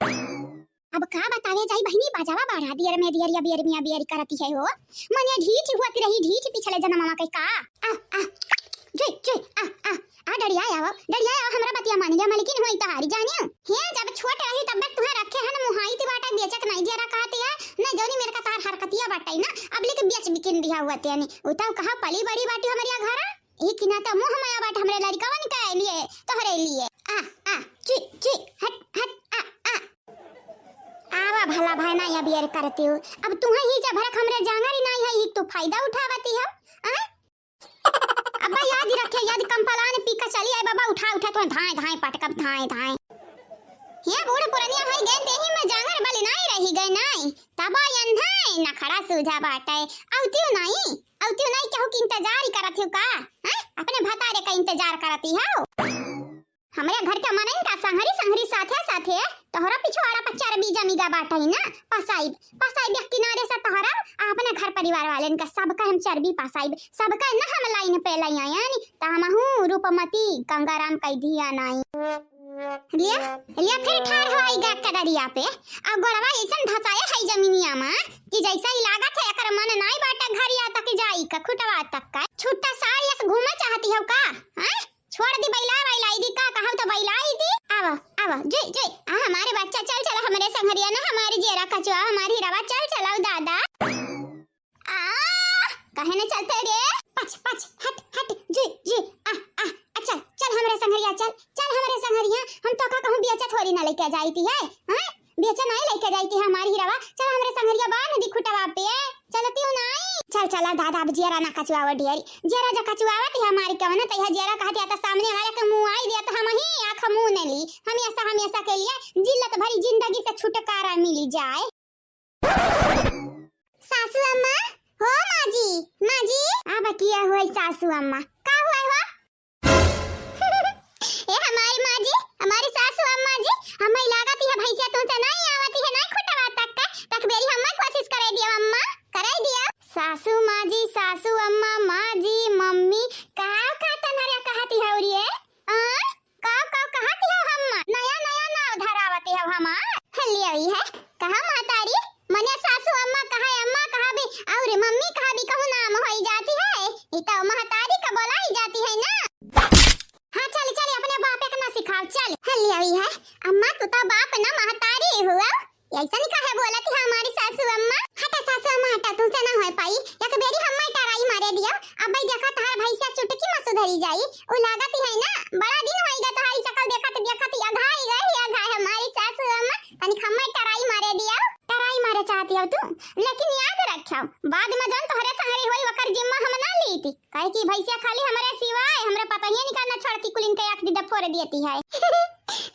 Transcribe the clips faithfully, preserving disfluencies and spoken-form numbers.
अब का बतावे जाई बहिनी, बाजावा बढ़ा दियर में दियर या बियर मिया बियर करती है हो। मने ढीठ हुअत रही, ढीठ पिछले जनमवा के का। आ, आ, जुई, जुई, आ, आ, आ, डरिया आवा, डरिया आवा, हमरा बतिया मान लिया, मलिकिन होई तहारी, जानियो। हे, जब छोट रही तब तुहे रखे हन मुहाई ती बाटा बेचत नहीं जियरा कहती है, न जौनी मेरे का तहार हरकतिया बाटा ही ना, अब लेके बेच बिकिन दिया हुआ तेनी। उताव कहाँ पली बड़ी बाटी हमरिया घरा, ई किना त मुँह माया बाटे हमरे लड़िकवन के लिए, तोहरे लिए। आ, आ, ची, ची, हट, हट, आ, आ। आवा भला भाई ना या बियर करती हूँ। अब तुहे ही जब भरक हमरे जांगर ही नहीं है, ही तू फायदा उठावती हो, आ? अब्बा याद ही रखे, याद कंपलान पी के चली आए बाबा, उठा, उठा तो धाए, धाए पटकब, धाए, धाए। ये बूढ़ पुरनिया है गए, देही में जांगर बलि नाई रही गए नाई। तबा यंधे नखड़ा सूझा बाटे। अवतियो नाई, अवतियो नाई केहू के इंतजार ही करत हो का? हैं? अपने भतारे का इंतजार करती हो? हमरे घर के मनइन का संहरी, संहरी साथे, साथे तोहरा पिछवाड़ा पर चर्बी जमी गा बाटे ना। पसाइब, पसाइब एक किनारे से तोहरा आ अपने घर परिवार वालेन का सबका हम चर्बी पसाइब। सबका ना हम लाइन पे लई आयन, त हमहू रूपमती गंगाराम कई दिया नाई। लिया, लिया फिर ठाड़ होई गा कदरिया पे। अब गोड़वा ऐसन धसाए है जमीनिया मा कि जैसा ही लागत है एकर मन नाई बाटे घरिया तक जाई का, खुटवा तक का। छुट्टा साड़ी अस घूमे चाहती हो का? हैं? छोड़ दी बैला, बैलाई दी का कहब तो बैलाई दी। आवा, आवा, जुई, जुई। आ हमारे बच्चा चल चला हमरे संघरिया ना, हमारी जेरा कचवा, हमारी रवा चल चला दादा। आ, कहे न चलते रे? पच, पच, हट, हट, जी, जी, आ, आ, आ, चल, चल हमरे संघरिया, चल, चल हमरे संघरिया। हम तो का कहूँ बेचा थोड़ी ना लेके जाई थी है, हाँ? बेचा नहीं लेके जाई थी हमारी हीरावा। चल हमरे संघरिया बांध दी खुटवा पे, चलती हूँ नहीं। चल, चला दादा, अब जियरा ना कचुआवा डियरी। जियरा जो कचुआवा थी हमारी कवना तो यह जियरा कहती आता सामने वाला के मुँह आई दिया तो हम ही आँख मुँह ने ली। हमेशा, हमेशा के लिए जिल्लत भरी जिंदगी से छुटकारा मिली जाए। सासू अम्मा, हो माँ जी, माँ जी। अब किया हुआ सासू अम्मा, का हुआ हो? ए हमारी माँ जी, हमारी सासू अम्मा जी, हमें लागत है भैंसिया तुमसे नहीं आवती है, नहीं खुटवा तक का, तक बेरी हमें कोशिश करे दिया अम्मा, करे दिया। सासू माँ जी, सासू अम्मा, माँ जी, मम्मी, का का तनहरिया कहती है उरिये? आ? का, का कहत हो हम? नया, नया नाव धरावत हो हमार। हल्ली अई है। कहा महतारी, मने सासू अम्मा कहा, अम्मा कहा भी, और मम्मी कहा भी कहूँ नाम होई जाती है। ई तो महतारी का बोलाई जाती है ना। हाँ, चल, चल, अपने बापे के ना सिखाओ, चल। हल्ली अई है। अम्मा, तू तो बाप ना महतारी हुआ। ऐसा नहीं काहे बोलत है हमारी सासू अम्मा? हटा सासू अम्मा, हटा, तुमसे ना हो पाई। एक बेरी हम मैं टराई मारे दिया, अब भाई देखा तहार भैंसिया चुटकी में सुधरी जाई। उ लागत है ना, बड़ा दिन होई गा तहारी शकल देखत, देखत अघाई गई, अघाई हमारी सासू अम्मा। तनिक हम मैं टराई मारे दिया, टराई मारे चाहती हो तू, लेकिन याद रखियो, बाद में जौन तोहरे संगरी होई, ओकर जिम्मा हम ना लीती। काहे कि भैंसिया खाली हमरे सिवाय, हमरे पतोहिया निकाल न छोड़ती, कुलिन के आँख दीदा फोड़ देती है।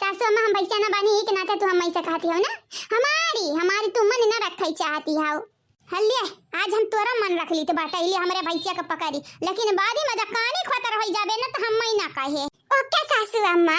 सासू अम्मा, हम भैंसिया ना बानी, ई के नाते तू हम ऐसे कहती हो ना। हमारी, हमारी तू मन ना रखे चाहती हो। हल्ले, आज हम तोरा मन रख ली तो बाटा, इले हमरे भैंसिया के पकड़ी, लेकिन बाद में जब कानी खोतर होई जाबे ना तो हम मैं ना कहे। ओके सासू अम्मा।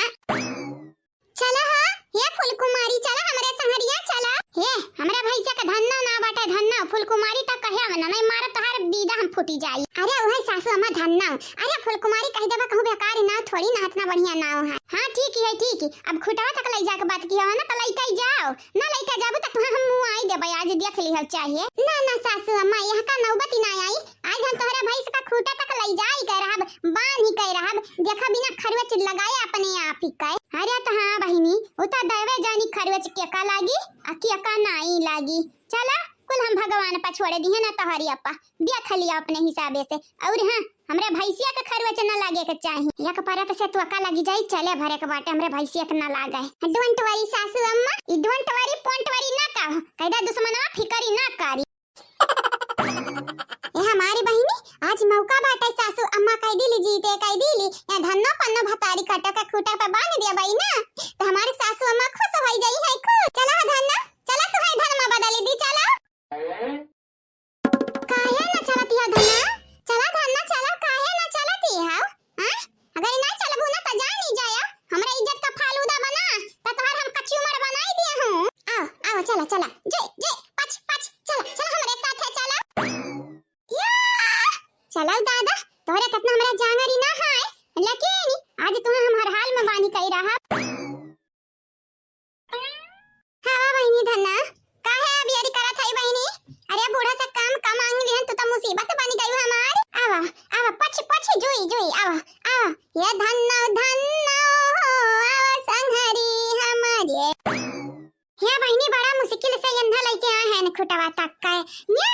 चला हा, हे फुलकुमारी, चला हमरे संगरिया, चला। हे, हमरा भैंसिया के धन्ना ना बाटे, धन्ना। फुलकुमारी तक कहे आवना, नहीं मारब तोहार बीदा हम फूटी जाई। अरे उहे सासू अम्मा धन्ना। अरे फुलकुमारी कह देबा कहूँ बेकार नाव थोड़ी ना, इतना बढ़िया नाव है। हाँ ठीक है, ठीक है। अब खुटवा तक लई जाके बात किया हो ना, तो लइका ही जाओ। ना लइका जाबू तो तुहे हम मुँह आई देबे, आज देख लिहल चाहिए। ना, ना सासू अम्मा, यहाँ का नौबत ही ना आई। आज हम तोहरे भैंस का खूटा तक लई जाई के रहब, बांध ही के रहब। देखा बिना खरवच लगाए अपने आप ही के। अरे त हाँ बहिनी, उ त देवे जानी खरवच केका लागी, आ केका नाई लागी। चला, कुल हम भगवान पा छोड़े दिहे ना तोहरी अपा। देख लिया अपने हिसाबे से। और हाँ, हमरे भैंसिया के खरवच न लागे के चाही। एक परत से तोका लगी जाई, चले भरे के बाटे, हमरे भैंसिया के न लागे। Don't worry सासू अम्मा, ई don't worry, पोंट worry ना कहो। कैदा दुश्मनवा फिकरी ना करी। ए हमारी बहिनी, आज मौका बाटे, सासू अम्मा कह दिली जीते, कह दिली, या धन्नो पन्नो भतारी कटो के खूटा पे बांध दिया बहिना, तो हमारी सासू अम्मा खुश हो जाई है, खुश। चला हो धन्ना, चला तू है धनमा बदली दी, चला। काहे ना चलती हो धन्ना? चला धन्ना, चला, काहे ना चलती हो? हाँ? अगर ना चलबू ना तो जानी जाया, हमरा इज्जत का फालूदा बना, तो तोहर हम कचूमर बनाई दिया हूँ। आओ, आओ, चला, चला, जे, जे, पच, पच, चला, चला हमरे साथे चला। या, चला दादा, तोहरे कितना हमरा जांगरी ना है, लेकिन आज तुम्हें हम हर हाल में बानी कही रहा। चंदा लइके आए हैं खुटवा तक का। ये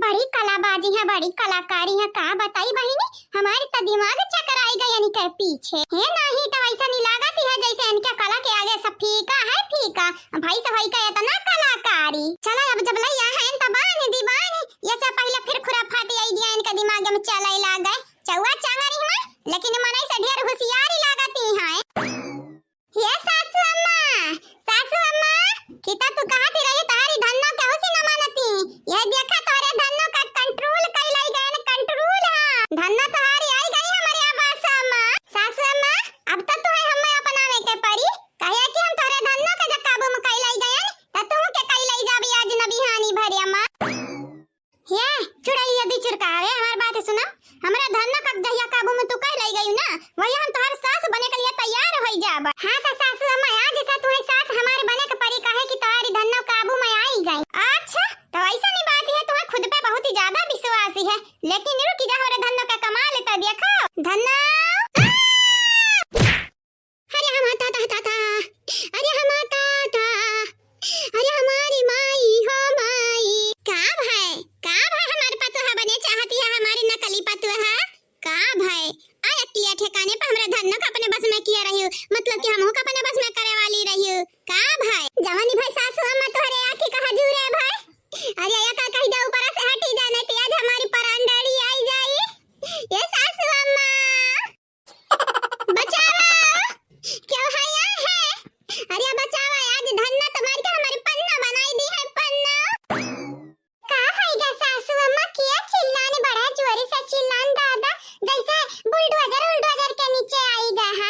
बड़ी कलाबाजी है, बड़ी कलाकारी है, का बताई बहिनी, हमारी तो दिमाग चकराई गए इनके पीछे। हे नहीं तो ऐसा नहीं लागत है जैसे इनके कला के आगे सब फीका है, फीका। भाई सब का इतना कलाकारी। चला अब जब लइया है तो बांध दी बांध, ये सब पहले फिर खुराफाती आई दिया इनके दिमाग में चले लागे। चौवा चांगरी हुआ, लेकिन मनई से ढेर होशियारी लागती है। हे सासू अम्मा, सासू अम्मा, किता तू कहाँ थी रही? तोहरी धन्नो केहू से न मानती। यह देखा तोहरे धन्नो का कंट्रोल कइलाई गए न, कंट्रोल। हाँ, धन्नो तोहरी आई गई हमारे आवास अम्मा। सासू अम्मा, अब तो तू है हमें अपनावे के परी, कहे कि हम तोहरे धन्नो के जब काबू में कइलाई गए न, त तू के कइलाई जाबी आज न बिहानी भरी अम्मा। हे चुड़ैलिया दी चुरकावे, हमार बात सुनो। हमरा धन्नो का जहिया काबू में तू कइलाई गयू ना, वही हम तोहार सास बने के लिए तैयार होई जाब। हाँ तो सासू अम्मा, आज से तुम्हें सास हमारे बने के परी, काहे कि तोहारी धन्नो काबू में आई गई। अच्छा, तो ऐसा नहीं बात है, तुम्हें खुद पे बहुत ही ज्यादा विश्वास है। लेकिन रुकी जा, हमारे धन्नो का कमाल तो देखो। धन्नो, अरे हम आता, ता, ता, ता। अरे हम आता, ता। अरे हमारी माई हो माई। का भाई, का भाई हमारे पतोह बने चाहती है, हमारी नकली पतोह? का भाई, आ अक्किया ठिकाने पर हमरा धन्नो का अपने बस में किया रही हो, मतलब कि हमहू का अपने बस में करे वाली रही हो। का भाई, जवानी भाई सासू अम्मा तोहरे आँखी का हजूर है भाई। अरे या का कही दे ऊपर से हटी जाने ते आज हमारी परान डाड़ी आई जाई। ये सासू अम्मा। बचावा, क्यों है यहाँ है? अरे बचावा, आज धन्ना तुम्हारी का हमारी पन्ना बनाई दी है, पन्ना। का है गा सासू अम्मा, किया चिल्लाने बड़ा जोरे से चिल्लान दादा, जैसे बुलडोजर उलडोजर के नीचे आई गा है।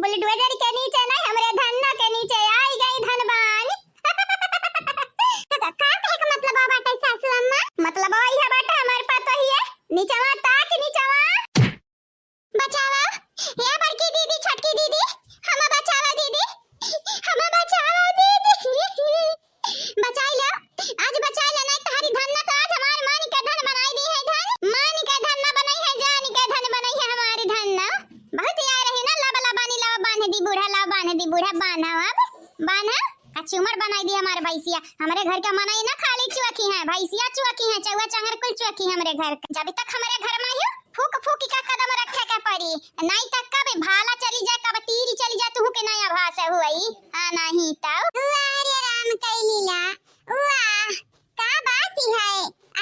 बुलडोजर के नीचे नहीं, हमरे धन्ना के नीचे आई गई धनबान। का कहे के मतलब बाटे सासू अम्मा? मतलब इहे बाटे हमारे पास तो ही है, नीचवा ताक नीचवा। बचावा, हे बड़की दीदी, छोटकी दीदी, हमा बचावा दीदी, हमा बचावा दीदी। बचाई लो, आज बचाई लो, नहीं तोहरी धन्ना तो आज हमार मान के धन बनाई दी है धन, मान के धन ना बनाई है, जान के धन बनाई है हमारी धन्ना। बहुत यार रही ना, लब लब बानी, लब बांध दी बूढ़ा, लब बांध दी बूढ़ा, बांधा अब, बांधा। का चूमर बनाई दी हमार भैंसिया। हमरे घर के मनई ना खाली चुअकी है, भैंसिया चुअकी है, चौवा चांगर कुल चुअकी है हमरे घर के। जब तक हमरे घर में हो, फूक फूक का कदम रखे के पड़ी, नहीं तो कब भाला चली जाए, कब तीर चली जाए, तुहू के नया भाषा हुई। हाँ, नहीं तो। वाह रे राम कैलीला, वाह। का बात ही है?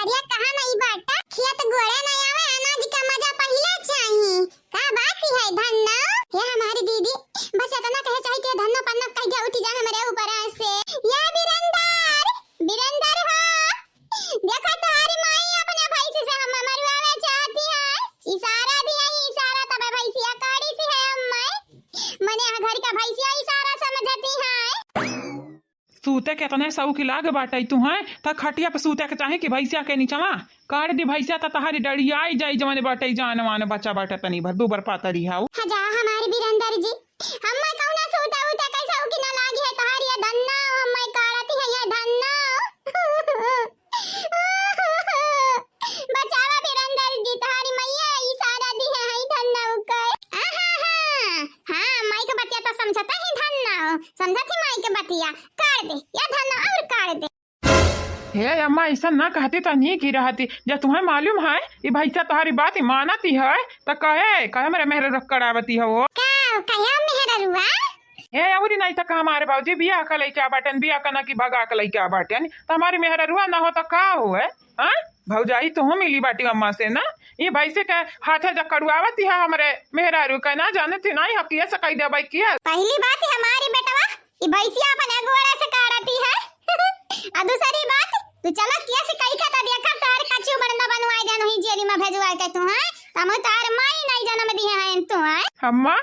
अरे कहाँ नहीं बाटा? खेत गोड़े नहीं आवे, अनाज का मजा पहिले चाही। का बात ही है धन्नो? हे हमारी दीदी, बस इतना कहे चाही कि धन्नो पन्नो कह दिया उठी जा हमरे ऊपर से। या बिरंदर, बिरंदर हो, देखो तोहरी माई अपने भैंसी से हम मरवावे चाहती है। इशारा दिया ही इशारा, तब भैंसिया काढ़ी सी है अम्मा। मने यहाँ घर का भैंसिया इशारा समझती है। सूते के तने सौकी लाग बाटै तुहैं, त खटिया पे सूते के चाही कि भैंसिया के नीचवा? काढ़ दी भैंसिया त तहारी डड़ियाई जाई, जवने बाटै जान वान बचा बाटै तनी भर, दू बर पातरी हाउ। हजा हमारी बिरंदर जी, हम्मै कौना सूते उते के सौकी ना लागी है तहारी ये धन्ना, हम्मै काढ़ती है ये धन्ना। बचावा बिरंदर जी, तहारी मैया इशारा दी है, है धन्ना उकर। आहा हा, हाँ, माई के बतिया तो समझता ही धन्ना हो, समझत ही माई के बतिया, काढ़ दे, या धन्ना और काढ़ दे। हे अम्मा, ऐसा ना कहती त नीक ही रहती। जब तुहैं मालूम है, ई भैंसा तोहारी बात ही मानती है, त कहे, कहे हमरे मेहररुआ करावती है वो। का, कहे मेहररुआ? हे, अउरी नहीं त का हमारे बाबूजी बियाह क लइका बाटेन, बियाह क ना कि भगा क लइका बाटेन, त हमारी मेहररुआ ना हो त का हो है? हाँ? भौजाई तुहू मिली बाटी अम्मा से ना, ई भैंसे के हाथे जब कड़ुआवती है हमरे मेहरारू के, ना जाने थी नहीं हकिया से कह देबै किया। पहली बात ही हमारी बेटवा, ई भैंसिया अपने गोड़े से काढ़ती है। आ दूसरी बात, तू चला किया से कही का तो देखा, तार कच्ची उमर न बनवाई देन हुई जेरी में भेजवा के तू है, हम तार माई नहीं जन्म दिए हैं तू है। अम्मा,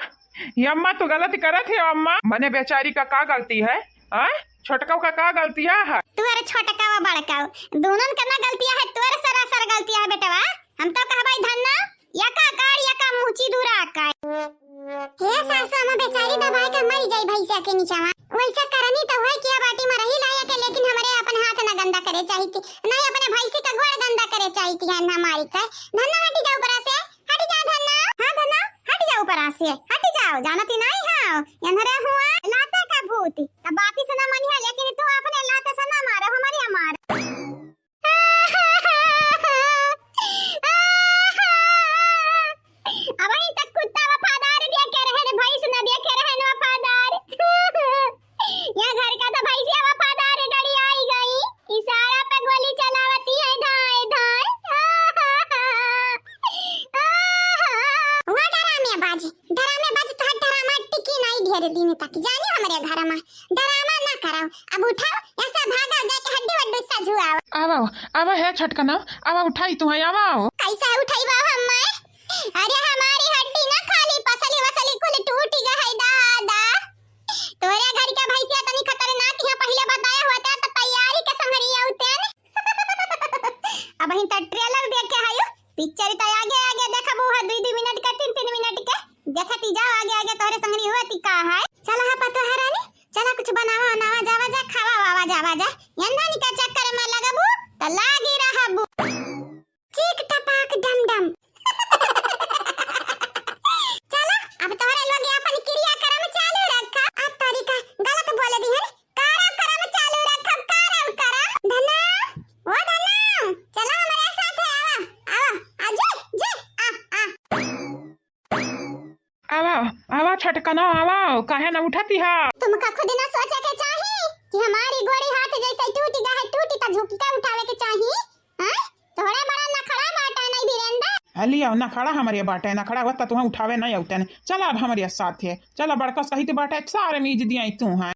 ये अम्मा तू गलत करत है अम्मा, मने बेचारी का का गलती है? हाँ? छोटकाऊ का का गलतिया है? तुअर छोटकावा बड़काऊ, दोनों का ना गलतिया है, तुअर सरासर गलतिया है बेटवा। हम तो कहबाई धन्ना, या का कार, या का मुची दूरा का। हे सासु, हम बेचारी दबाए के मरी जाई भैंसिया के नीचवा। वैसा करनी तो हुए किया बाटी में रही लाया के, लेकिन हमरे अपन हाथ ना गंदा करे चाही थी, नहीं अपने भैंसी का गोड़ गंदा करे चाही थी, है ना मारी का। धन्ना हटी जाओ ऊपरा से, हटी जाओ धन्ना। हाँ धन्ना, हटी जाओ ऊपरा से, हटी जाओ, जानती नहीं हो, यंधरे हुआ लाते का भूत। अब बाती से ना मनिहा, लेकिन तू हमरे घर में। ड्रामा ना कराओ, अब उठाओ, ऐसा भागा जाके हड्डी वड्डी सजुआओ। आवा, आवा है छोटकना, आवा उठाई तू है, आवा। कैसे उठाई बा हम मैं? अरे हमारी हड्डी ना खाली पसली वसली कुल टूटी गई है दादा। तोरे घर के भैंसिया तनी खतरनाक है, पहले बताया होता तो तैयारी के संगरी आउते न। अब ही तो ट्रेलर देख के आयो, पिक्चर तो आगे आगे देखबू है, दुई दुई मिनट के, तीन तीन मिनट के। देखती जाओ आगे आगे तोहरे संगरी होती का है। चला हा पतोहा रानी, चला कुछ बनावा बनावा जावा जा, खावा वावा जावा जा। यंदा निका चक्कर में लगबू त लागी रहबू। चीक टपाक डम डम। चला अब तोहरे लोग अपन क्रिया कर्म चालू रखा। अब तोरी का गलत बोल दिहन। करम करम चालू रखब, करम करम। धना, ओ धना, चला हमरे साथे आवा, आवा, आ जे, जे, आ, आ। आवा, आवा छोटकना, आवा, काहे ना उठती हा? तुमका खुद ना सोचे के चाही कि हमारी गोड़ी हाथ जैसे टूटी गा है, टूटी त झुक के उठावे के चाही, हैं? तोहरे बड़ा नखड़ा बाटा नहीं वीरेंद्र। हलिया नखड़ा हमरे बाटे, नखड़ा होता तुहें उठावे नहीं आउते न। चला अब हमरे साथे, चला बड़का सहित बाटे, सारे मीज दिया तू है।